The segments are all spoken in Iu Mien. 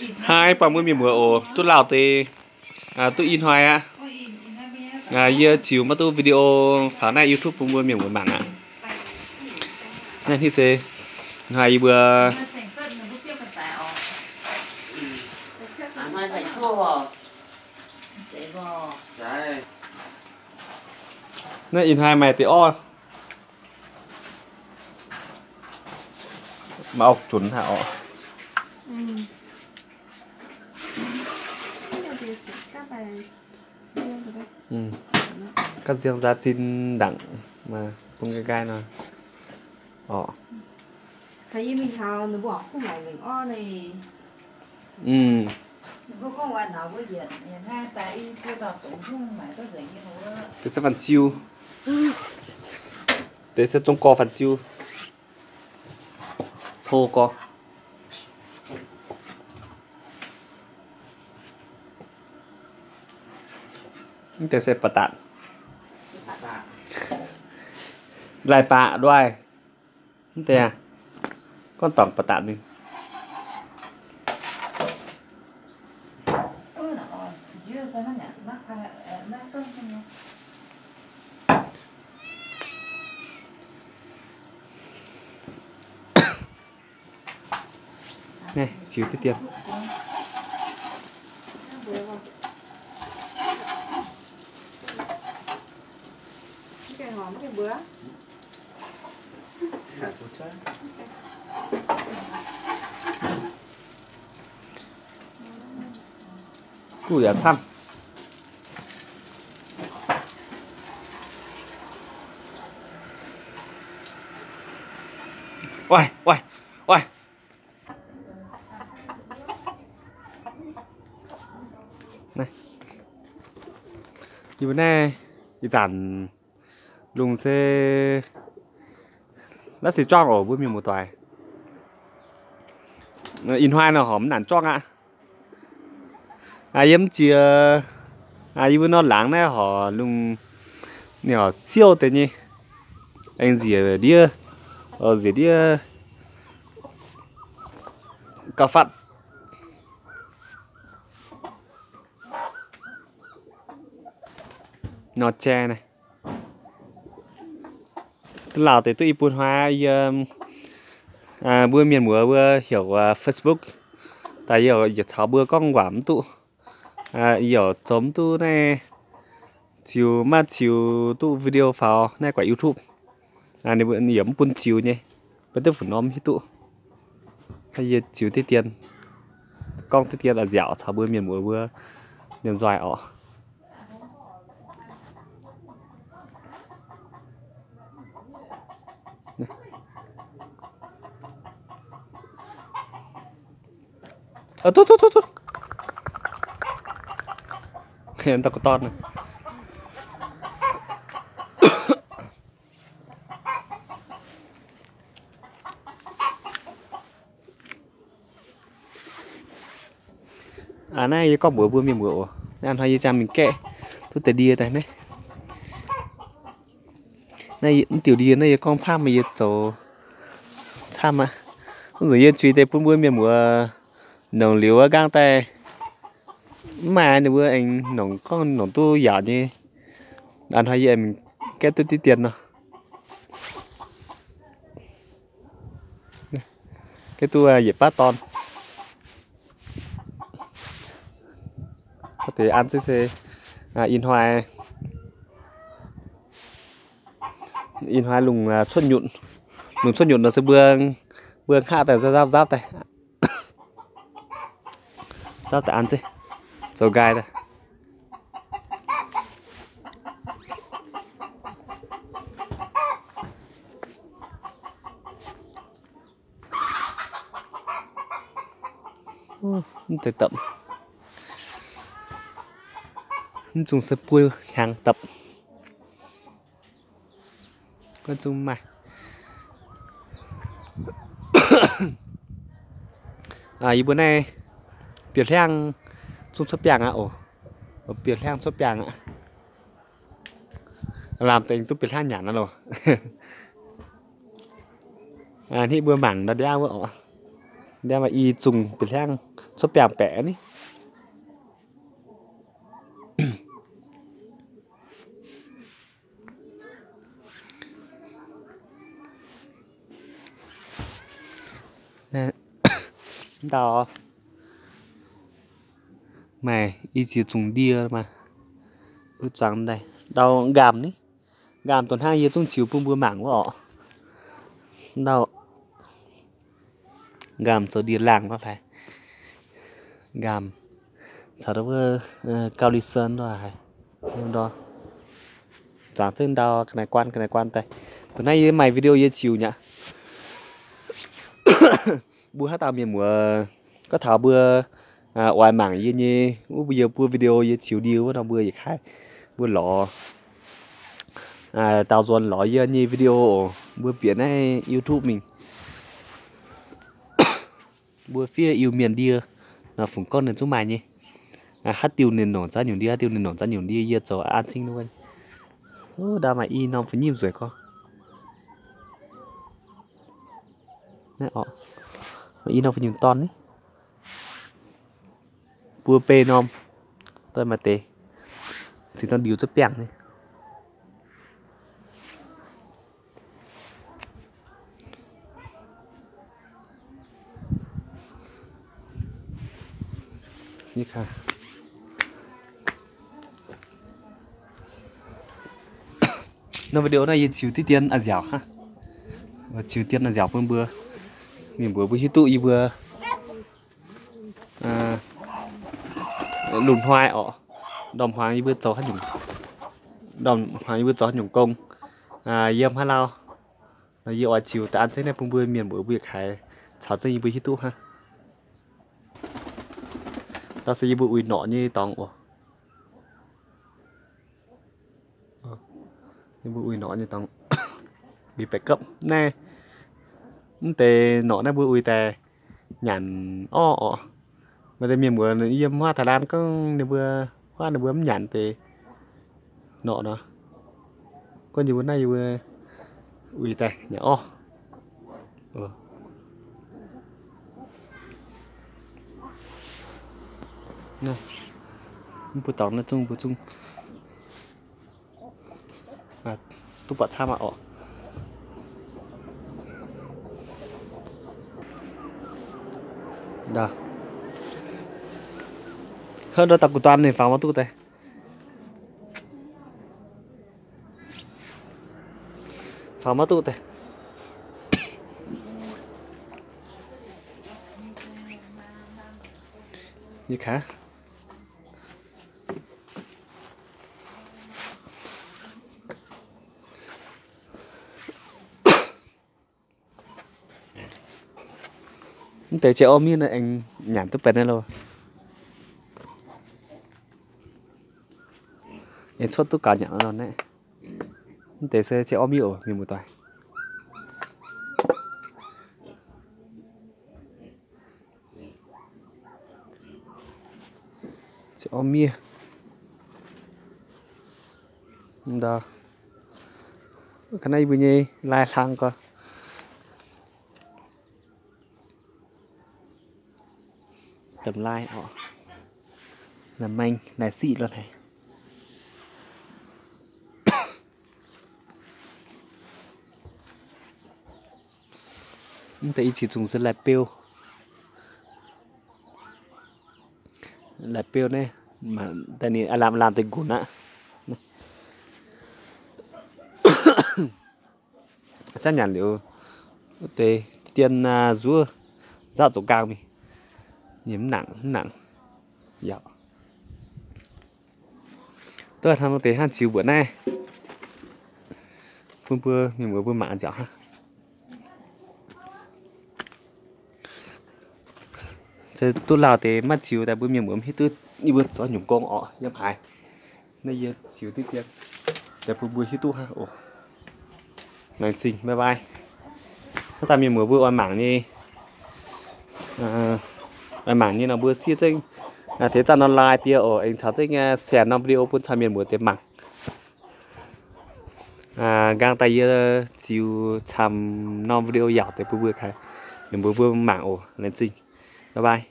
Haih buangh mbuo mienh muoz oc, duqv lauh deix, duqv i hnoi aqv. Yie ziux maiv duqv video faaux naaiv YouTube bun mbuo mienh muoz mangc aqv. Naaiv hnangv se hnoi yie mbuo, naaiv ih hnoi maaih deix orv, maaih orv zunc haic orqc. Gapv nziang nzaax zinh ndaangc, bun nqaai nqaai nor orqc. Deix se fanh ziu, deix se zong gorx fanh ziu, to gorx. Mv deix se ba'datc, lai baac nduaih. Mv deix aqv, gorngv dorngc ba'datc mingh. Naaiv ziux diqv dien. Guv yaac camv. Oix, oix, oix. Naaiv, yie mbuo naaiv ih zanc lungh se laav se juangv oc, mbuo mienh muoz-doic. Ih hnoi nor horpc mv naanc juangv aqv. Yiem jiex, yie mbuo nor laangz naaiv horpc lungh, ninh horpc siouv deix nyei, aengx nziex ndiev, nziex ndiev gauh fatv. Nor jai naaiv. Duqv lauh deix duqv i buo hnoi yie, mbuo mienh muoz mbuo heuc Facebook, daaih yie yietc caux mbuo gorngv waac mv duqv. Yie yaac zoux mv duqv naaiv, ziux maiv ziux duqv video faaux naaiv guaix YouTube. Ninh mbuo yaac mv bun ziux nyei, maiv duqv fu'norm hiuv duqv. Yie ziux diqv dien, gorngv diqv dien nziaauc caux mbuo mienh muoz mbuo liemh nzoih orqc. Duqv, duqv, duqv, duqv. Ndau ga'dorn. Naaiv yie gorngv mbuox mbuo mienh muoz oc, naaiv hnoi yie ziangh mingh gaeqv duqv deix ndie daaih naaiv. Naaiv diuh ndie naaiv yie gorngv camv, yie zoux camv aqv. Wuov nzunc yie zuiz deix bun mbuo mienh muoz nongc liuz wuov nqaang daaih, mv maaih ninh mbuo aengx nongc, gorngv nongc duqv yaauc nyei. Aa hnoi yie aengx gaeqv duqv diqv dien nor. Gaeqv duqv yietc baav dorn. Deix an se, ih hnoi, ih hnoi lungh cuotv nyutc, lungh cuotv nyutc nor se mbuo, mbuo hngaqv daaih nzapv nzapv daaih, nzapv daaih an se zoux nqaai daaih. Mv deix dapc, mv zungh se buo hnyangx dapc. Mv zungh maaih. Yie mbuo naaiv bieqc hliangv zungv cuotv biangh aqv oc. Bieqc hliangv cuotv biangh aqv. Lamh deix duqv bieqc hliangv nyanc aqv loh. Hnangv mbuo mangc ndau ndiangv wuov oc. Naaiv maaih i zungh bieqc hliangv cuotv biangh baeqc ni. Ndau maaih i ziex zungh ndie maah. Mbuo zuangx daaih ndau nqaamh ni. Nqaamh dongh hnangv yie zungv ziux bun mbuo mangc wuov orqc. Ndau nqaamh zoux ndie-laangh nor haic. Nqaamh caux wuov gauh li sen nor haic. Zuangx zengv ndau ga'naaiv guaan ga'naaiv guaan daaih. Dongh naaiv yie maaih video yie ziux nyei aqv. Mbuo haaix dauh mienh muoz gorngv taux mbuo oix mangc yie nyei wuov, mbuo yie buo video yie ziux ndie wuov nor mbuo yietc kaaix mbuo lorz daaux nzuonx lorz yie nyei video oc. Mbuo bieqc naaiv YouTube mingh, mbuo fiev Iu-Mienh ndie nor, fungx gorngv ninh zungv maaih nyei. Haaix diuh ninh nongc zaav nyungc ndie, haaix diuh ninh nongc zaav nyungc ndie yie zoux an cingv wuov. Ndau maaih i norm fu'nyimv nzueic gorngv. I norm fu'nyimv dorn ni. Buo bei norm, daaih maaih deix cingx daaih ndiux cuotv biangh ni. Norm video naaiv yie ziux diqv dien a'nziaauc hnangv. Ziux dien a'nziaauc bun mbuo, mienh mbuox mbuo hiuv duqv yie mbuo lungh hnoi orqc, ndorm hmuangx yie mbuo zoux haaix nyungc, ndorm hmuangx yie mbuo zoux haaix nyungc gong, yiem haaix lauh. Yie oix ziux daaih an zengv naaiv bun mbuo mienh mbuox mbuo yietc kaaix caux zengv yie mbuo hiuv duqv hnangv. Daaih se yie mbuo uix norqc nyei dorngx oc. Yie mbuo uix norqc nyei dorngx, uix baeqc gopv naaiv. Mv deix norqc naaiv mbuo uix daaih nyanc orv orqc. Maaih deix mienh muoz yiem huaav Thailand gorngv ninh mbuo huaav ninh mbuo mv nyanc deix norqc nor. Gorngv yie mbuo naaiv yie mbuo uix daaih nyanc orv. Mv buo dorngx naaiv zungv mbuo zungv duqv buatc camv aqv orqc. Hov, ndau daaih gu'dorn ninh faaux maiv duqv daaih. Faaux maiv duqv daaih. Yie kaav. Mv deix ziangh orv miev naaiv aengx nyanc duqv benx naaiv loh. Aengx cuotv duqv gaux nyanc nor naaiv. Mv deix se ziangh orv miev oc, mienh muoz-doic. Ziangh orv miev. Ndau, ga'naaiv yie mbuo nyei lai hlang gorx. Domh lai orqc, la'maeng lai siqv lorqc haic. Mv deix i cin zungh se lai beu. Lai beu naaiv, daaih ninh aav lamh lamh deix nqunc aqv. Zanc nyanc liuz, wuov deix dien nzuov nzauh zoux nqaang mingh, ninh mv nangc mv nangc. Yaac duqv hnangv nor deix hnangv ziux mbuoqc naaiv bun mbuo mienh muoz mbuo mangc nziaauc hnangv. Se duqv lauh deix maiv ziux daaih mbuo mienh muoz mv hiuv duqv yie mbuo zoux nyungc gong orqc yiem haaix. Naaiv yie ziux diqv dien daaih bun mbuo hiuv duqv hnangv oc. Laengz zingh, bye bye. Hnangv daaih mienh muoz mbuo oix mangc nyei, oix mangc nyei nor mbuo siev zengv teix zanc nor lai bie oc, aengx caux zengv share norm video bun caux mienh muoz deix mangc. Nqaang daaih yie ziux camv norm video yaauc deix bun mbuo kaaix. Ninh mbuo mbuo mangc oc, laengz zingh. Bye bye.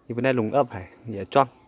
Yie mbuo naaiv longx opv haic, yaac juangv.